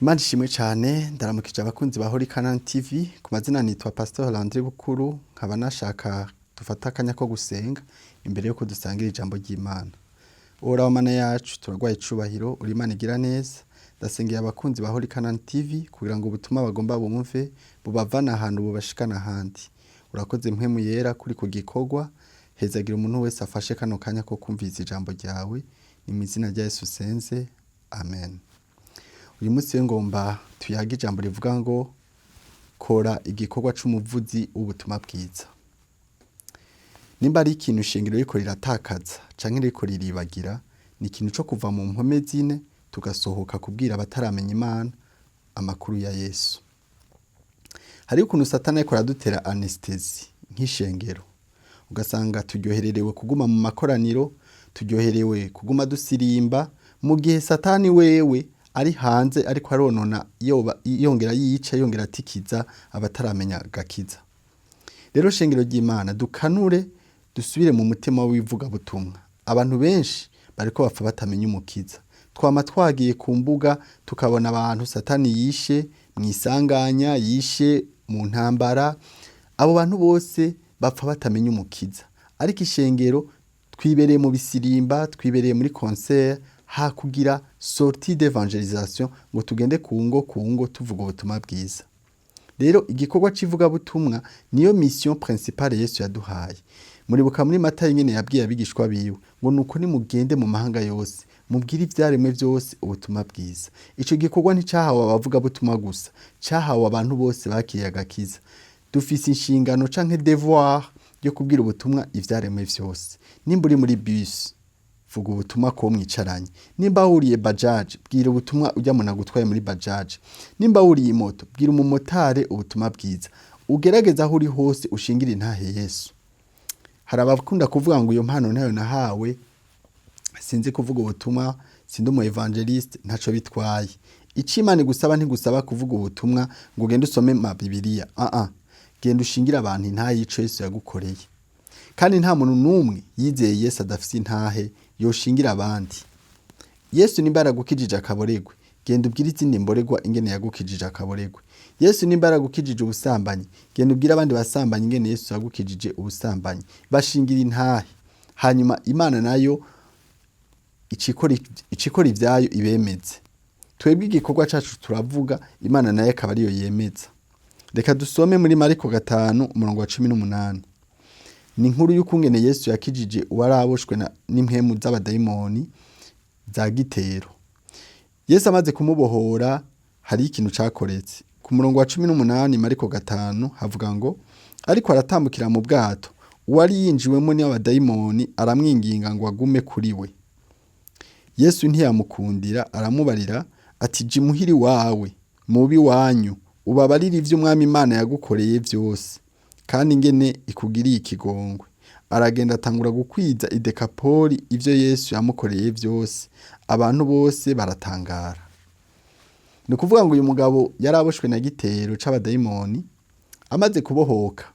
Imana ishimwe cyane. Ndaramukije abakunzi ba Holy Canaan TV. Ku mazina nitwa Pastor Landry Bukuru, nkaba nashaka dufata akanya ko gusenga imbere yuko dusangira ijambo ry'Imana. Uhoraho Mana yacu, turaguhaye icubahiro, uri Imana igira neza. Ndasengeye abakunzi ba Holy Canaan TV kugira ngo ubutumwa bagomba bumve bubavane ahantu bubashikana ahandi. Urakoze Mpwemu Yera kuri ku gikorwa, hezagira umuntu wese afashe kano kanya ko kumviriza ijambo ryawe. Ni mu izina rya Yesu nsenze, amen. Uyu munsi rero ngomba tuyage ijambo rivuga ngo kora igikorwa c'umuvuzi w'ubutumwa bwiza. Nimba ari ikintu ishengero ririko riratakaza canke ririko riribagira, ni ikintu co kuva mu mpome zine tugasohoka kubwira abataramenya Imana amakuru ya Yesu. Hariho ukuntu Satani ariko aradutera anesthésie nk'ishengero, ugasanga turyohererewe kuguma mu makoraniro, turyoherewe kuguma dusirimba, mu gihe Satani wewe ari hanze ariko aronona, yoba yongera yica, yongera atikiza abataramenya gakiza. Rero shengero ry'Imana, dukanure dusubire mu mutima w'ivugabutumwa. Abantu benshi bariko bapfa batamenya Umukiza. Twama twagiye ku mbuga tukabona abantu Satani yishe mw'isanganya, yishe mu ntambara. Abo bantu bose bapfa batamenya Umukiza, ariko ishengero twibereye mu bisirimba, twibereye muri concert, hakugira sortie d'évangélisation ngo tugende ku ngo ku ngo tuvuga ubutumwa bwiza. Rero igikorwa c'ivugabutumwa niyo mission principale Yesu yaduhaye. Muribuka muri Matayo nyene yabwiye abigishwa biwe ngo nuko nimugende mu mahanga yose, mubwire ivyaremwe vyose ubutumwa bwiza. Ico gikorwa nticahawe abavugabutumwa gusa, cahawe abantu bose bakiriye agakiza. Dufise inshingano canke devoir yo kubwira ubutumwa ivyaremwe vyose. Nimba uri muri bus, vuga ubutumwa ko mwicaranye. Nimba wuriye bajaji, bwira ubutumwa ujya muntu agutwaye muri bajaji. Nimba wuriye moto, bwira umumotari ubutumwa bwiza. Ugerageza aho uri hose ushingire intahe Yesu. Hari abakunda kuvuga ngo iyo mpano ntayo nahawe, sinzi kuvuga ubutumwa, sindi umu évangéliste. Ntaco bitwaye. Ico Imana igusaba, ntigusaba kuvuga ubutumwa ngo ugende usome ma Bibiliya. Ah ah, genda ushingire abantu intahe y'ico Yesu yagukoreye. Kandi nta muntu n'umwe yizeye Yesu adafise intahe yoshingira abandi. Yesu nimba yaragukijije akaboregwe, genda ubwire izindi mboregwa ingene yagukijije akaboregwe. Yesu nimba yaragukijije ubusambanyi, genda ubwire abandi basambanyi ingene Yesu yagukijije ubusambanyi. Bashingira intahe, hanyuma Imana nayo icikora ivyayo ibemeze. Twebwe igikorwa cacu turavuga, Imana nayo akaba ariyo yemeza. Reka dusome muri Mariko 5 umurongo wa 18. Ni inkuru y'ukungene Yesu yakijije uwaraboshwe n'impwemu z'abadayimoni za gitero. Yesu amaze kumubohora, hari ikintu cakoretse. Ku murongo wa 18, Mariko 5, havuga ngo ariko aratambukira mu bwato, uwari yinjiwemo n'abadayimoni aramwinginga ngo agume kuri we. Yesu ntiyamukundira, aramubarira ati jya imuhira iwawe, mubi wanyu, ubabarire ivyo Umwami Imana yagukoreye vyose kandi ingene ikugiriye ikigongwe. Aragenda atangura gukwiza i Dekapoli ivyo Yesu yamukoreye vyose, abantu bose baratangara. Ni ukuvuga ngo uyu mugabo yari aboshwe na gitero c'abadayimoni. Amaze kubohoka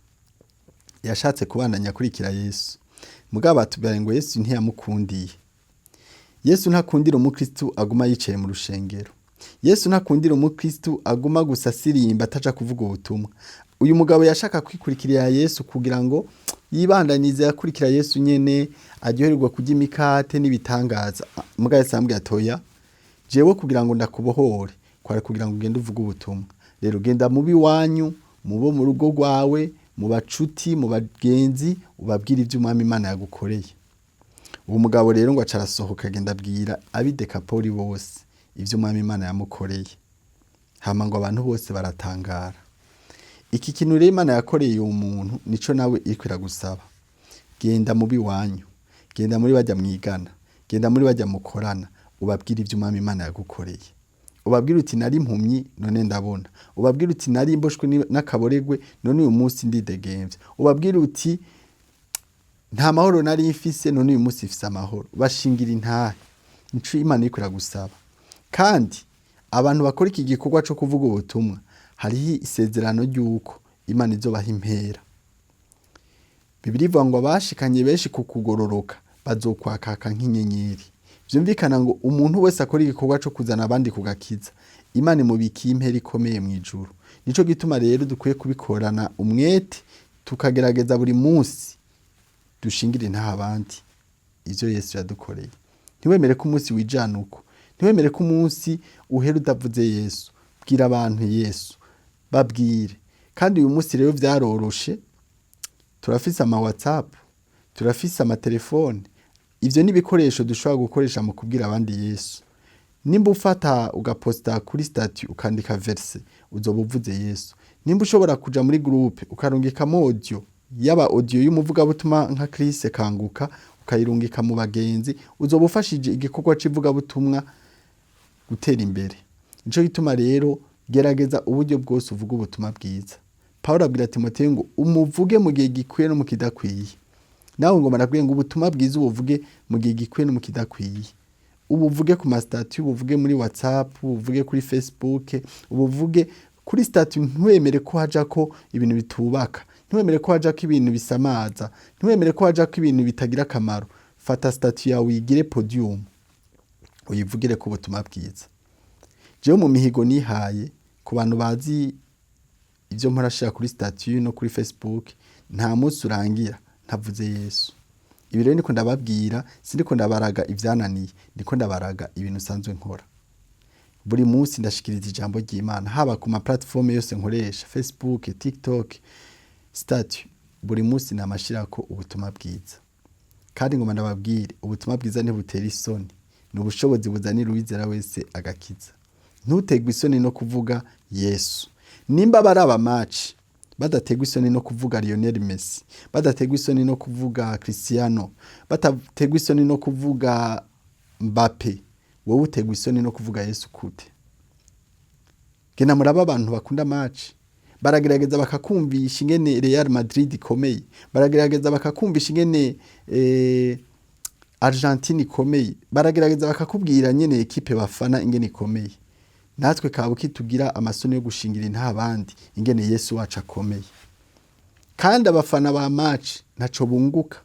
yashatse kubandanya akurikira Yesu, mugabo batubwira ngo Yesu ntiyamukundiye. Yesu ntakundira umukristu aguma yicaye mu rushengero. Yesu ntakundira umukristu aguma gusa asirimba, ataja kuvuga ubutumwa. Uyu mugabo yashaka kwikurikirira Yesu kugira ngo yibandanize akurikira Yesu nyene, aryoherwa kurya imikate n'ibitangaza. Mugabo Yesu aramubwira ati oya, jewe kugira ngo ndakubohore kwari kugira ngo ugende uvuge ubutumwa. Rero genda mubi wanyu, mubo mu rugo rwawe, mu bacuti, mu bagenzi, ubabwire ivyo Umwami Imana yagukoreye. Uwo mugabo rero ngo aca arasohoka, agenda abwira ab'i Dekapoli bose ivyo Umwami Imana yamukoreye. Hama ngo abantu bose baratangara. Iki kintu rero Imana yakoreye uwo muntu, nico nawe iriko iragusaba. Genda mubi wanyu, genda muri bajya mwigana, genda muri bajya mukorana, ubabwire ivyo Umwami Imana yagukoreye. Ubabwire uti nari impumyi, none ndabona. Ubabwire uti nari mboshwe n'akaboregwe, none uyu munsi ndidegemvya. Ubabwire uti nta mahoro nari mfise, none uyu munsi mfise amahoro. Bashingira intahe, nico Imana iriko iragusaba. Kandi abantu bakora iki gikorwa co kuvuga ubutumwa, hariho isezerano ry'uko Imana izobaha impera. Bibiliya ivuga ngo abashikanye benshi ku kugororoka bazokwakaka nk'inyenyeri. Vyumvikana ngo umuntu wese akora igikorwa co kuzana abandi ku gakiza, Imana imubikiye impera ikomeye mu ijuru. Nico gituma rero dukwiye kubikorana umwete, tukagerageza buri munsi dushingire intahe abandi ivyo Yesu yadukoreye. Ntiwemere ko umunsi wijana uko, ntiwemere ko umunsi uhera utavuze Yesu. Bwira abantu Yesu, babwire. Kandi uyu munsi rero vyaroroshe, turafise ama WhatsApp, turafise amatelefone. Ivyo ni ibikoresho dushobora gukoresha mu kubwira abandi Yesu. Nimba ufata ugaposta kuri statut ukandika verse, uzoba uvuze Yesu. Nimba ushobora kuja muri groupe ukarungikamo audio, yaba audio y'umuvugabutumwa nka Chris Kanguka, ukayirungika mu bagenzi, uzoba ufashije igikorwa c'ivugabutumwa gutera imbere. Nico gituma rero gerageza uburyo bwose uvuga ubutumwa bwiza. Pawulo abwira Timoteyo ngo umuvuge mu gihe gikwiye no mu kidakwiye. Nawe ngo barakubwiye ngo ubutumwa bwiza ubuvuge mu gihe gikwiye no mu kidakwiye. Ubuvuge ku ma statut, ubuvuge muri WhatsApp, ubuvuge kuri Facebook, ubuvuge kuri statut. Ntiwemere ko hajako ibintu bitubaka, ntiwemere ko hajako ibintu bisamaza, ntiwemere ko hajako ibintu bitagira akamaro. Fata statut yawe uyigire podium, uyivugire ko ubutumwa bwiza. Jewe mu mihigo nihaye, ku bantu bazi ivyo mpora shira kuri statut no kuri Facebook, nta munsi urangira ntavuze Yesu. Ibi rero niko ndababwira, sindiko ndabaraga ivyananiye, ndiko ndabaraga ibintu nsanzwe nkora. Buri munsi ndashikiriza ijambo ry'Imana, haba ku ma platform yose nkoresha, Facebook, TikTok, statut, buri munsi namashirako ubutumwa bwiza. Kandi ngoma ndababwire, ubutumwa bwiza ntibutera isoni, ni ubushobozi buzanira uwizera wese agakiza. Ntutegwe isoni no kuvuga Yesu. Nimba baraba match badategwa isoni no kuvuga Lionel Messi, badategwa isoni no kuvuga Cristiano, badategwa isoni no kuvuga Mbappe, wowe utegwa isoni no kuvuga Yesu gute? Genda muraba abantu bakunda match, baragerageza bakakumvisha ingene Real Madrid ikomeye, baragerageza bakakumvisha ingene Argentine ikomeye, baragerageza bakakubwira nyene ekipe bafana ingene ikomeye. Natwe kabuki tugira amasoni yo gushingira intahe abandi ingene Yesu wacu akomeye. Kandi abafana ba match ntaco bunguka,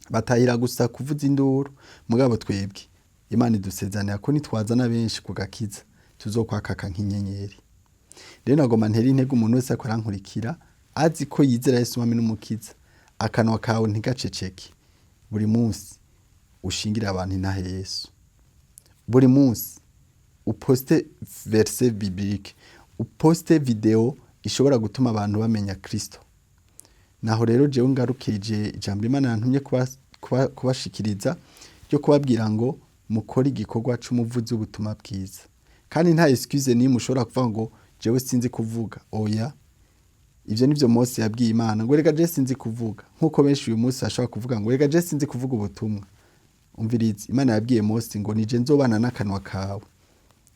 batahira gusa kuvuza induru. Mugabo twebwe Imana idusezanira ko nitwazana benshi ku gakiza tuzokwakaka nk'inyenyeri. Rero nagomba ntere intege umuntu wese ariko arankurikira azi ko yizera Yesu Umwami n'Umukiza, akanwa kawe ntigaceceke. Buri munsi ushingire abantu intahe Yesu. Buri munsi uposte verse biblique, uposte video ishobora gutuma abantu bamenya Kristo. Naho rero jewe ngarukirije ijambo Imana yantumye kubashikiriza ryo kubabwira ngo mukore igikorwa c'umuvuzi w'ubutumwa bwiza. Kandi nta excuse nimwe ushobora kuvuga ngo jewe sinzi kuvuga. Oya, ivyo nivyo Mose yabwiye Imana ngo reka je sinzi kuvuga, nkuko benshi uyu munsi bashobora kuvuga ngo reka je sinzi kuvuga ubutumwa. Umviriza, Imana yabwiye Mose ngo nije nzobana n'akanwa kawe.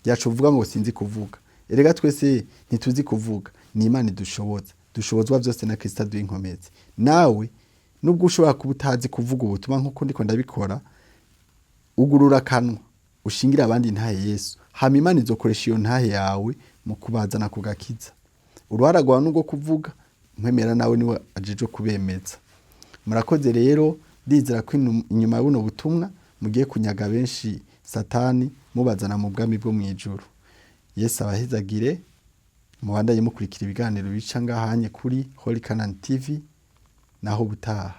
Yacu uvuga ngo sinzi kuvuga. Erega twese ntituzi kuvuga, ni Imana idushoboza. Dushobozwa vyose na Kristo aduha inkomezi. Nawe nubwo ushobora kuba utazi kuvuga ubutumwa nkuko ndiko ndabikora, ugurura akanwa ushingire abandi intahe Yesu, hama Imana izokoresha iyo ntahe yawe mu kubazana ku gakiza. Uruhara rwawe nubwo kuvuga, nkwemera nawe niwe ajeje kubemeza. Murakoze rero, ndizera ko inyuma y'buno butumwa mugiye kunyaga benshi Satani mubazana mu bwami bwo mw'ijuru. Yesu abahezagire, mubandanye mukurikira ibiganiro bica ngahanye kuri Holy Canaan TV. Naho ubutaha.